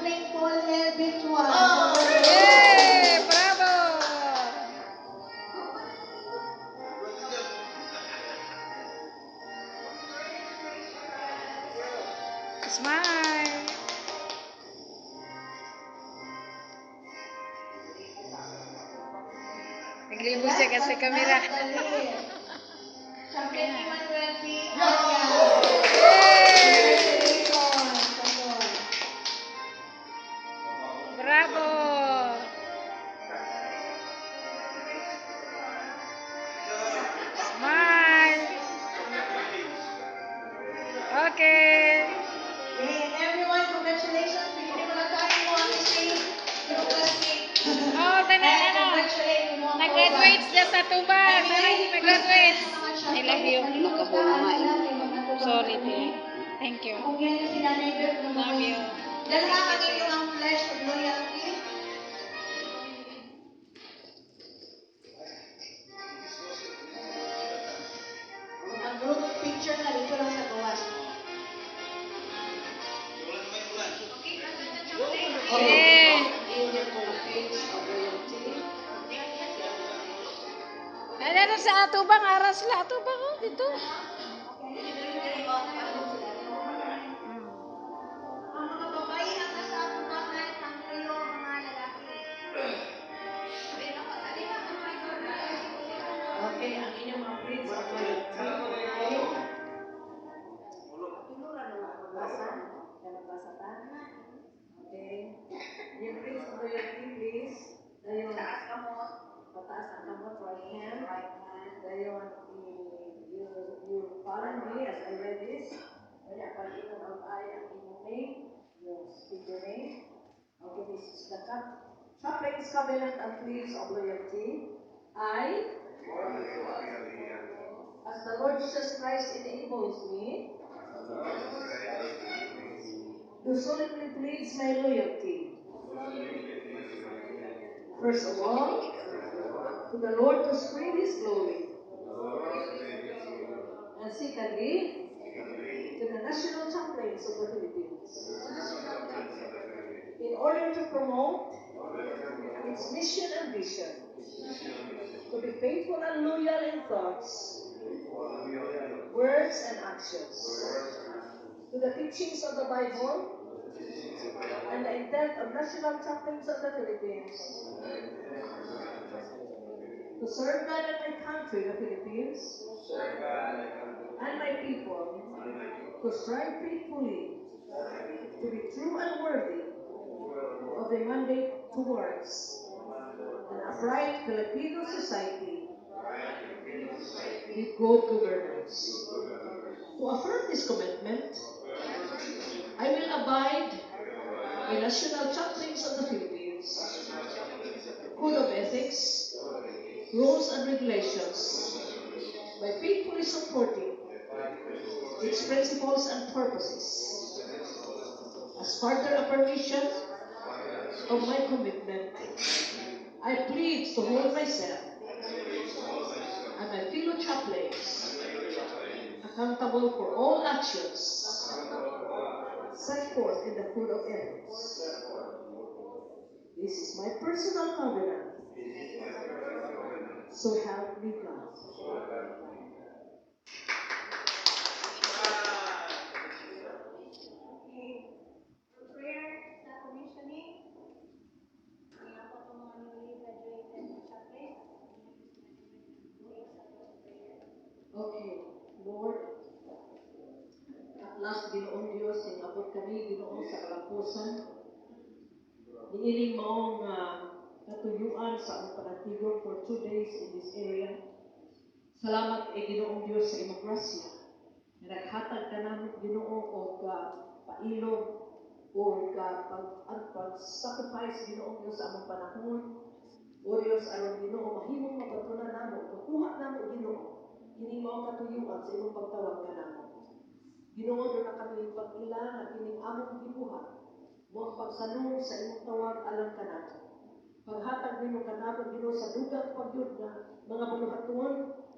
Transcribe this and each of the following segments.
Chaplain Paul L. Bituan. Yay! Bravo! Smile! Naglibog siya kasi kamera. Chaplain Emmanuel P. Arias. Yay! Congratulations. Bravo! Smile! Okay. Okay, and everyone, congratulations. Bigyan mo na tayo mo ang same yung classmate. Oh, tanan And ano. congratulate mo ang Nag-graduate siya sa tubag. Nag-graduate. I love you. Sorry, te. Thank you. Kung yan yung si Nanay Beth, Love you. Dala ang inyong ang pledge of loyalty. Ang group picture na dito lang sa gawas. Yeah. Inyong pledge of loyalty. Ano sa atubang? Aras la atubang oh, dito. Ang mga babae ang nasa atubangan, ang kayo mga lalaki. Okay, ang inyong mga pledge of loyalty. Okay. Basa? Kaya ta? Okay. Yung pledge of loyalty, please. Dayon. Taas kamot. Pataas ang kamot, right hand. Right hand. Dayon, you follow me as I read this. Kaya pag ingon og I ang inyong name, you speak your name. Okay, this is the Chaplain's Covenant and Pledge of Loyalty. I, as the Lord Jesus Christ enables me, do solemnly pledge my loyalty. First of all, to the Lord to spread His glory. And secondly, to the national chaplains of the Philippines. In order to promote its mission and vision, to be faithful and loyal in thoughts, words, and actions, to the teachings of the Bible and the intent of National Chaplains of the Philippines, to serve God and my country, the Philippines, and my people, to strive faithfully, to be true and worthy of the mandate towards an upright Filipino society with good governance. To affirm this commitment, I will abide by National Chaplains of the Philippines, Code of Ethics, rules and regulations, by faithfully supporting its principles and purposes. As further affirmation of my commitment, I pledge to hold myself and my fellow chaplains accountable for all actions set forth in the Code of Ethics. This is my personal covenant. So help me God. Okay. Prayer sa commissioning. Ang ako itong mga newly graduated na chaplain. Okay, Lord, at last, Ginoong Diyos, singabot kami, Ginoo, sa kalampusan. Niining maong katuyuan sa among panantigon for 2 days in this area. Salamat eh, Ginoong Diyos, sa imong grasya. Nga naghatag ka namo, Ginoo, og pailog o pag, ang pag-sacrifice, Ginoong Diyos, sa among panahon. O Diyos, aron, Ginoo, mahimong mabatunan namo, makuha namo, Ginoo, kining maong katuyuan sa imong pagtawag kanamo. Ginoo, duna kami pag-ila nga kining among gibuhat mao ang pagsanong sa imong tawag alang kanamo. Paghatag nimo kanamo, Ginoo, sa dugang pagyud nga mga buluhaton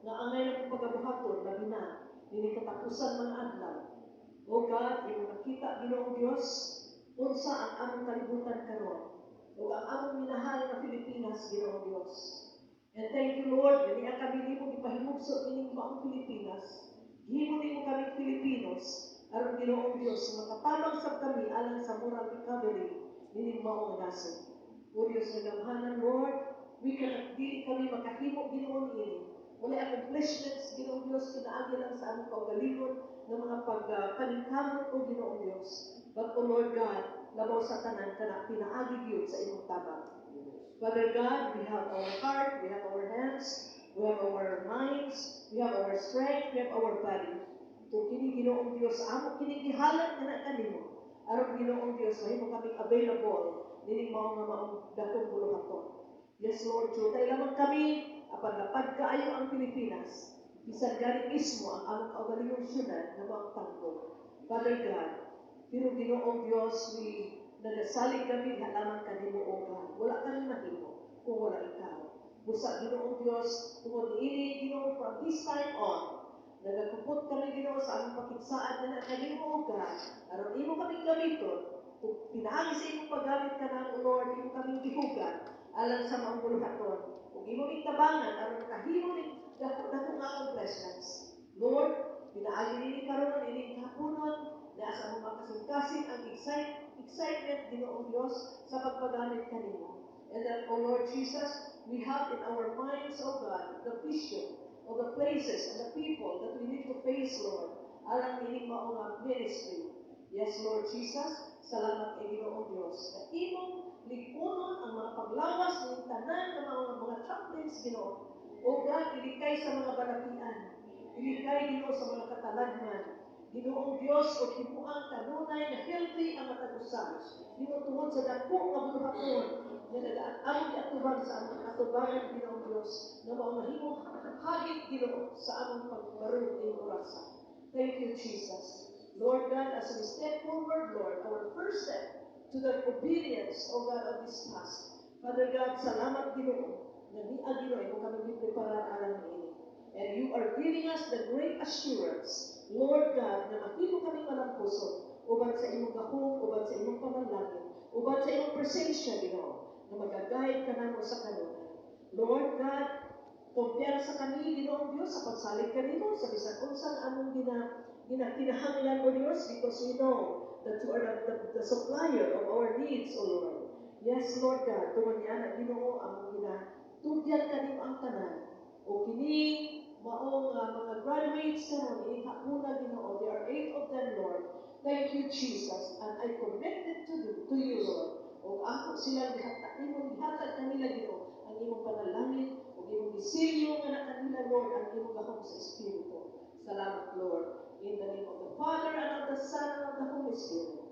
nga angay namong pagabuhaton labi na nining katapusan mga adlaw. O God, imong nakita, Ginoong Dios, Unsa ang among kalibutan karon ug ang among minahal nga Pilipinas, Ginoong Dios. And thank you, Lord, nga niya kami nimo gipahimugso ining maong Pilipinas. Gihimo nimo kaming Filipinos aron, Ginoong Dios, makatabang sab kami alang sa moral recovery nining mao nga nasod. O Dios nga gamhanan, Lord, we cannot, dili kami makahimo, Ginoo, niini. Wala accomplishments, Ginoong Dios, pinaagi lang sa among kaugalingon ng mga pagpaningkamot o Ginoong Dios. But O Lord God, labaw sa tanan kana pinaagi gyud sa imong tabang. Father God, we have our heart, we have our hands, we have our minds, we have our strength, we have our body. Kung kini, Ginoong Dios, amo kini gihalad nga na kanimo. Aron, Ginoong Dios, mahimo kaming available nining mao nga maong dakong buluhaton. Yes, Lord, jutay lamang kami apan lapad kaayo ang Pilipinas. Bisan gani mismo ang among kaugalingong syudad nga mao ang Tangkog. Father God, pero Ginoong Dios, we nagasalig kami lamang kanimo, O God. Wala kami mahimo kung wala ikaw. Busa, Ginoong Dios, tungod niini, Ginoo, from this time on, nagakupot kami, Ginoo, sa among pakigsaad na kanimo, O God, aron imo kaming gamiton, kung pinaagi sa imong paggamit kanamo, Lord, imo kaming gihugat alang sa maong buluhaton. Ug imo ming tabangan aron makahimo ning dako dako nga accomplishments. Lord, pinaagi nini karon ining hapunon na sa among mga kasing-kasing ang excitement, Ginoong Dios, sa pagpagamit kanimo. And that, O Lord Jesus, we have in our minds, O God, the vision of the places and the people that we need to face, Lord, alang ining mao nga ministry. Yes, Lord Jesus, salamat kay Ginoong Dios na imong lig-unon ang mga paglawas ning tanan nga mga chaplains, Ginoo. O God, ilikay sa mga balakian. Ilikay, Ginoo, sa mga katalagman. Ginoong Dios, o himuang kanunay nga healthy ang matag usa. Ginoo, tungod sa dako nga buluhaton nga nagaamong giatubang sa among atubangan, Ginoong Dios, nga mao mahimong hagit, Ginoo, sa among pagbarog ning orasa. Thank you, Jesus. Lord God, as we step forward, Lord, our first step to the obedience, O God, of this task. Father God, salamat, Ginoo, nga niya, Ginoo, imo kami gipreparar alang niini. And you are giving us the great assurance, Lord God, na mahimo kami malampuson uban sa imong gahom, uban sa imong panalangin, uban sa imong presensya, Ginoo, na magagayad ka namo sa kanunay. Lord God, kumpiyansa kami, Ginoong Diyos, sa pagsalig kanimo sa bisan unsang among gina kinahanglan, O Diyos, because we know that you are the supplier of our needs, O Lord. Yes, Lord God, tungod niya na, Ginoo, among ginatugyan kanimo ang tanan. O kini maong mga graduates karon ining hapuna, Ginoo, there are eight of them, Lord. Thank you, Jesus, and I commit it to you, Lord. O ako silang gihatag, imong gihatag kanila, Ginoo, ang imong panalangin ug imong gisilyo nga na kanila, Lord, ang imong gahom sa Espiritu. Salamat, Lord. In the name of the Father and of the Son and of the Holy Spirit.